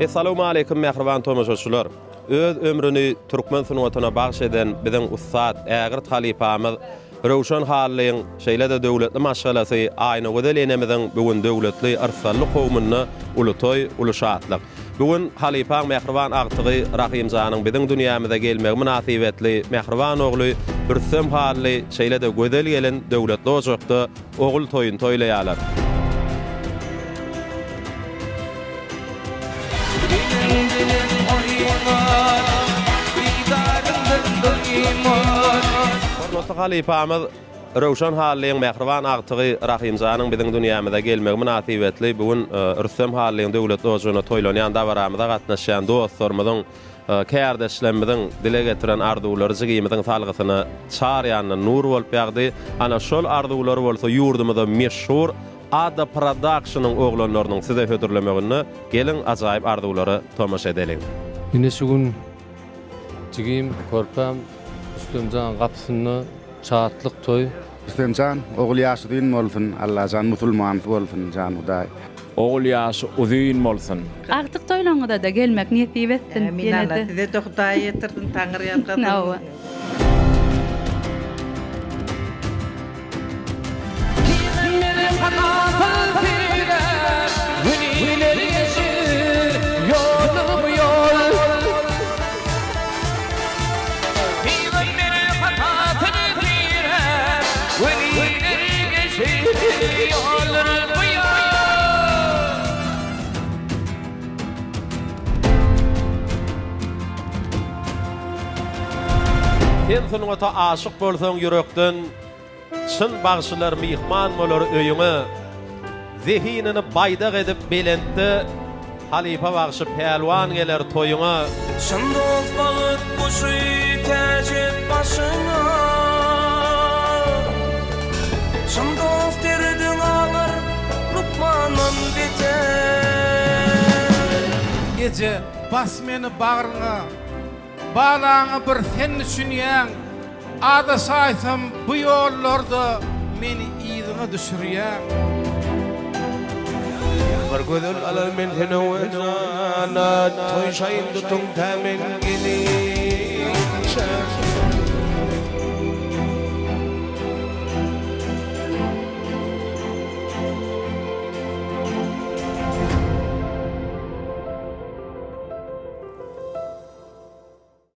Essalawmaleýkim mähriban tomaşaçylar! Öz ömrüni türkmen sungatyna bagş eden biziň ussat, ägirt halypamyz Röwşen Hallyň, şeýle-de döwletli maşgalasy Aýnagözel enemiziň bu gün döwletli, yrsally kowumynda uly toý, uly şatlyk. Bu gün halypaň mähriban agtygy Rahymjanyň biziň dünýämize gelmegi mynasybetli mähriban ogly Rüstem Hally, şeýle-de gözel gelin döwletli ojakda ogul toýuny toýlaýarlar. Hormatly halypamyz Röwşen Hallyň mähriban agtygy Rahymjanyň biziň dünýämize gelmegi mynasybetli bu gün Rüstem Hallyň döwletli ojagyna toýlanýan dabaramyza gatnaşýan dostlarymyzyň, kärdeşlerimiziň dile getiren arzuwlary jigimiziň salgysyna çar ýandan nur bolup ýagdy. Ana, şol arzuwlar bolsa ýurdumyza meşhur Ada Productionyň oglanlarynyň size hödürlemeginde geliň ajaýyp arzuwlara tomaşa edeliň. Ine şu gün jigim körpäm Rüstemjan gapysynda şatlyk toý. Rüstemjan ogul ýaşy uzyn bolsun Allajan musulmanysy bolsun jan Hudaý. Ogul ýaşy uzyn bolsun. Agtyk toýlaryňyzada gelmek nesip etsin Ämin ýenede. Alla sizede Hudaý ýetirsin Taňry ýalkasyn. Hawa. Sen sungata aşyk bolsaň ýürekden, Çyn bagşylar myhman bolar öýüňe. Zehinini baýdak edip belentde, Halypa bagşy Pälwan geler toýuňa. Çyn dost bagyt guşy täç et başyňa. Çyn dost derdiň alar lukmandan beter. Eje, bas meni bagryňa. Balaňa bir sen düşünýäň, Azaşaýsam bu ýollarda meni yzyňa düşürýäň. Bir gözel alar men seni owejana, Toý şaýyn tutuň tä men gelip.